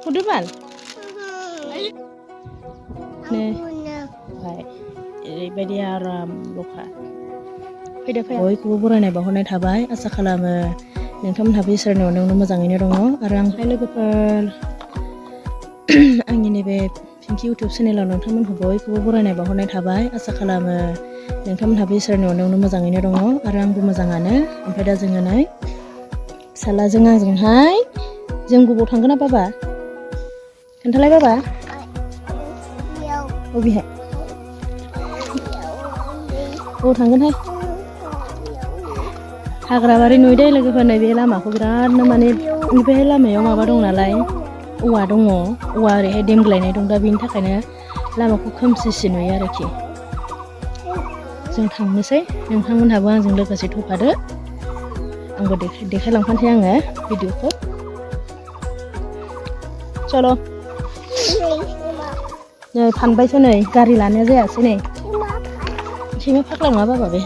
Udah bal? Nih, baik. Jadi aram luka. Fैदो फैया बयखौबो बरायनाय बावहरनाय थाबाय आसा खालामो नोंथांमोनहाबो इसोरनि अननायावनो मोजाङैनो दङ आरो आंहाय लोगोफोर आंनि नैबे पिंकि इउटुब चेनेलाव नोंथांमोनखौ बयखौबो बरायनाय बावहरनाय थाबाय आसा खालामो नोंथांमोनहाबो इसोरनि अननायावनो मोजाङैनो दङ आरो आंबो मोजाङानो ओमफ्राय दा जोङो नै फिसालाजों आंजोंहाय जों बबाव थांगोन ना बाबा खोन्थालाय बाबा बबेहाय बबाव थांगोनहाय हाग्राबारि नुयोदे लोगोफोर नैबे लामाखौ बिरादनो माने बे लामायाव माबा दं नालाय औवा दङ औवा ओरैहाय देमग्लायनाय दं दा बेनि थाखायनो लामाखौ खोमसिसि नुयो आरोखि जों थांनोसै नोंथांमोनहाबो आंजों लोगोसे थफादो आंबो देखायलांफानोसै आङो भिडिअखौ चल' नै फानबायसो नै गारि लानाया जायासै नै सैमा फाग्ला नङा बाबा बे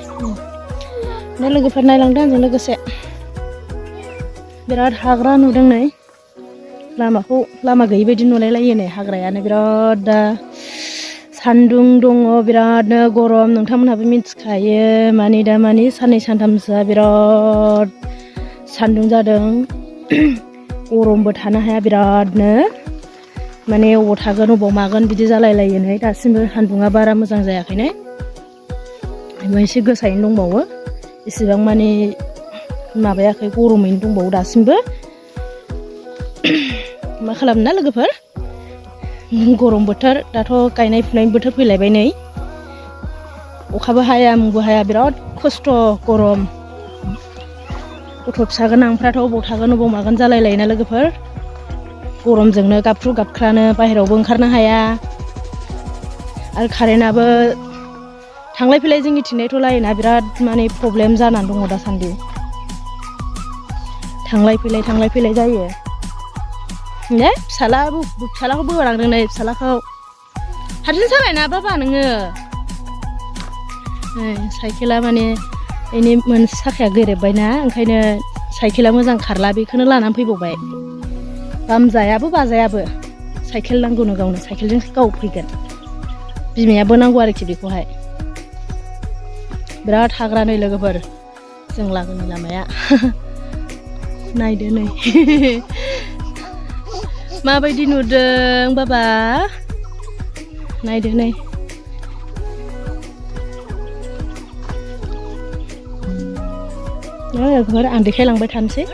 दा लोगोफोर नायलांदों आंजों लोगोसे बिराद हाग्रा नुदों नै लामाखौ लामा गैयि बायदि नुलायलायो नै हाग्रायानो बिराद दा सान्दुं दङ बिरादनो गरम नोंथांमोनहाबो मिथिखायो मानि दा मानि साननै सानथामसोआ बिराद सान्दुं जादों गरमबो थानो हाया बिरादनो माने अबाव थागोन अबाव मागोन बिदि जालायलायो नै दासिमबो सान्दुङा बारा मोजां जायाखै नै एसे गोसायैनो दंबावो इसेबां माने माबायाखै गरमैनो दंबावो दासिमबो मा खालामनो ना लोगोफोर गरम बोथोर दाथ' गायनाय फुनायनि बोथोर फैलायबाय नै अखाबो हाया मुंबो हाया बिराद खस्थ' गरम गथ' फिसा गोनांफ्राथ' अबाव थागोन अबाव मागोन जालायलायोना लोगोफोर गरमजोंनो गाबफ्रु गाबख्रानो बाहेरायावबो ओंखारनो हाया आरो कारेन्टआबो थांलाय फैलाय जोंनिथिंजायथ' लाइना बिराद माने प्रब्लेम जानानै दङ दासान्दि थांलाय फैलाय जायो दे फिसालाखौ बोलांदों नै फिसालाखौ हारसिं सालायना बाबा नोङो साइकेला माने बेनि मोनसे साखाया गोरेबबायना ओंखायनो साइकेला मोजां खारला बेखौनो लानानै फैबावबाय बामजायाबो बाजायाबो साइकेल नांगौनो गावनो साइकेलजों गाव फैगोन बिमायाबो नांगौ आरोखि बेखौहाय बिराद हाग्रा नै लोगोफोर जों लागोनि लामाया नायदो नै माबायदि नुदों बाबा नायदो नै लोगोफोर आं देखायलांबाय थानोसै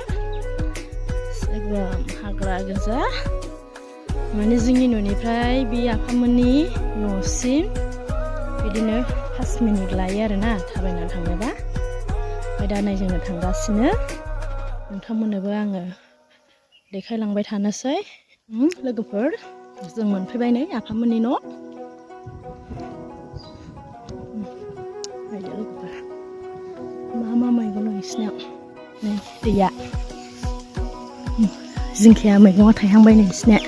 एकदम हाग्रा गोजा माने जोंनि न'निफ्राय बे आफामोननि न'सिम बिदिनो 5 मिनिट लायो आरोना थाबायनानै थांनोबा ओमफ्राय दा नै जोङो थांगासिनो नोंथांमोननोबो आङो देखायलांबाय थानोसै लोगोफोर जों मोनफैबाय नै आफामोननि न' नायदो लोगोफोर मा मैगं दं नोंसिनियाव नै दैया जिंखाया मैगङा थायहांबाय नै नोंसिनिया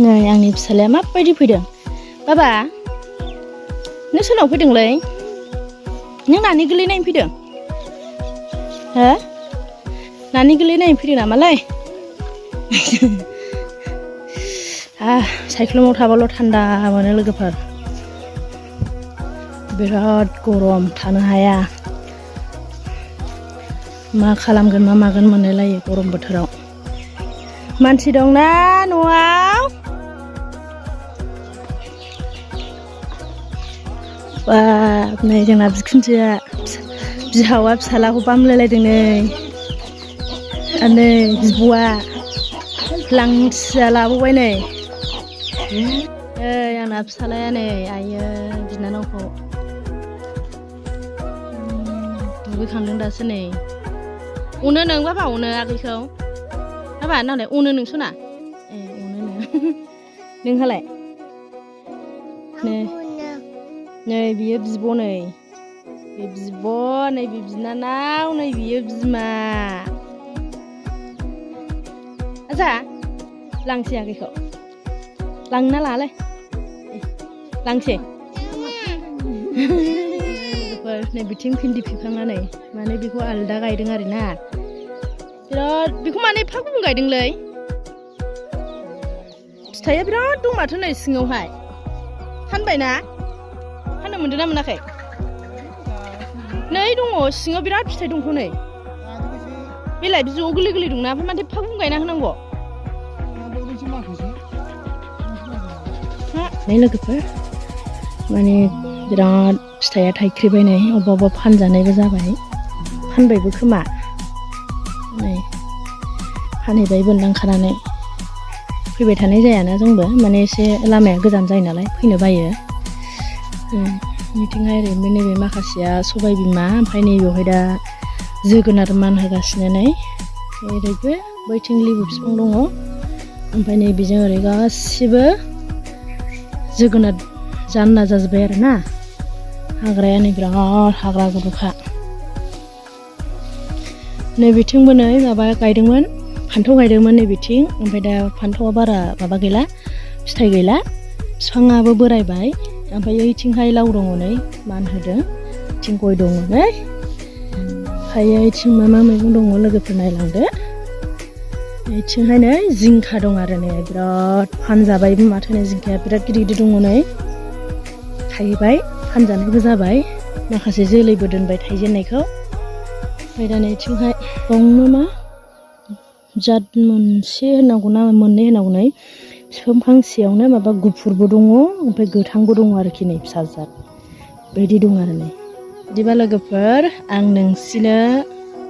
नै आंनि फिसालाया माबायदि फैदों बाबा नों सोरनाव फैदोंलै नों नानि गोरलै नायनो फैदों हो नानि गोरलै नायनो फैदों नामालै सायख्लुमाव थाबाल' थान्दा मोनो लोगोफोर बिराद गरम थानो हाया मा खालामगोन मा मागोन मोनलायलायो गरम बोथोराव मानसि दंना न'आव बा नै जोंना बिखुनजोआ बिहावा फिसालाखौ बामलायलायदों नै बिब'आ लांथिया लाबोबाय नै आंना फिसालाया नै आइयो बिनानावखौ दुगैखांदों दासो नै अनो नों बाबा अनो आगैखौ बाबा नालाय अनो नोंसोना अनो नोंहालाय नै बियो बिब' नै बे बिब' नै बे बिनानाव नै बियो बिमा आजा लांसै आगैखौ लांना लालाय लांसै नै बिथिं भिन्दि बिफाङा नै माने बेखौ आलदा गायदों आरोना बिराद बेखौ माने एफा गुबुन गायदोंलै फिथाइया बिराद दं माथो नै सिङावहाय फानबायना फाननो मोनदों ना मोनाखै नै दङ सिङाव बिराद फिथाइ दंथ' नै बेलाय बिजौआव गोरलै गोरलै दंना ओमफ्राय माथो एफा बुं गायना होनांगौ नै लोगोफोर माने बिराद फिथाइया थाइख्रिबाय नै अबेबा अबेबा फानजानायबो जाबाय फानबायबो खोमा नै फानहैबाय बोनदांखानानै फैबाय थानाय जायाना जोंबो माने एसे लामाया गोजान जायो नालाय फैनो बायो मिथिंहाय ओरैनो नैबे माखासेया सबाय बिमा ओमफ्राय नैबेवहाय दा जोगोनार मान होगासिनो नै ओरैबो बैथिं लेबु बिफां दङ ओमफ्राय नैबेजों ओरै गासिबो जोगोनार जानो नाजाजोब्बाय आरो ना हाग्राया नै बिराद हाग्रा गुदुखा नैबेथिंबो नै माबा गायदोंमोन फान्थाव गायदोंमोन नैबेथिं ओमफ्राय दा फान्थावा बारा माबा गैला फिथाइ गैला बिफाङाबो बोरायबाय ओमफ्राय ओइथिंहाय लाव दङ नै मान होदों इथिं गय दङ नै ओमफ्राय ओइथिं मा मा मैगं दङ लोगोफोर नायलांदो ओइथिंहाय नै जिंखा दं आरो नै बिराद फानजाबायबो माथो नै जिंखाया बिराद गिदिर गिदिर दङ नै थायबाय फानजानायबो जाबाय माखासे जोलैबो दोनबाय थायजेननायखौ ओमफ्राय दा नैथिंहाय दङ मा जाद मोनसे होनांगौ ना मोननै होनांगौ नै बिफां फांसेयावनो माबा गुफुरबो दङ ओमफ्राय गोथांबो दङ आरोखि नै फिसा जाद बिदि दं आरो नै बिदिबा लोगोफोर आं नोंसिनो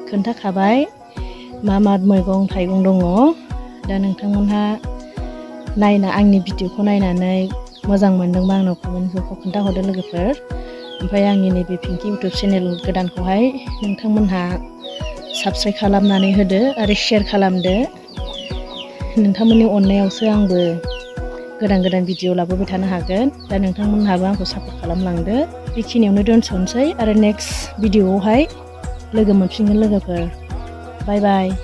खोन्थाखाबाय मा मा मैगं थाइगं दङ दा नोंथांमोनहा नायना आंनि भिडिअखौ नायनानै मोजां मोनदोंबा आंनाव कमेन्टखौ खोन्थाहरदो लोगोफोर ओमफ्राय आंनि नैबे पिंकि इउटुब चेनेल गोदानखौहाय नोंथांमोनहा साबस्क्राइब खालामनानै होदो आरो शेयार खालामदो नोंथांमोननि अननायावसो आंबो गोदान गोदान भिडिअ लाबोबाय थानो हागोन दा नोंथांमोनहाबो आंखौ सापर्ट खालामलांदो बेखिनियावनो दोनथ'नोसै आरो नेक्स्ट भिडिअआवहाय लोगो मोनफिनगोन लोगोफोर बाय बाय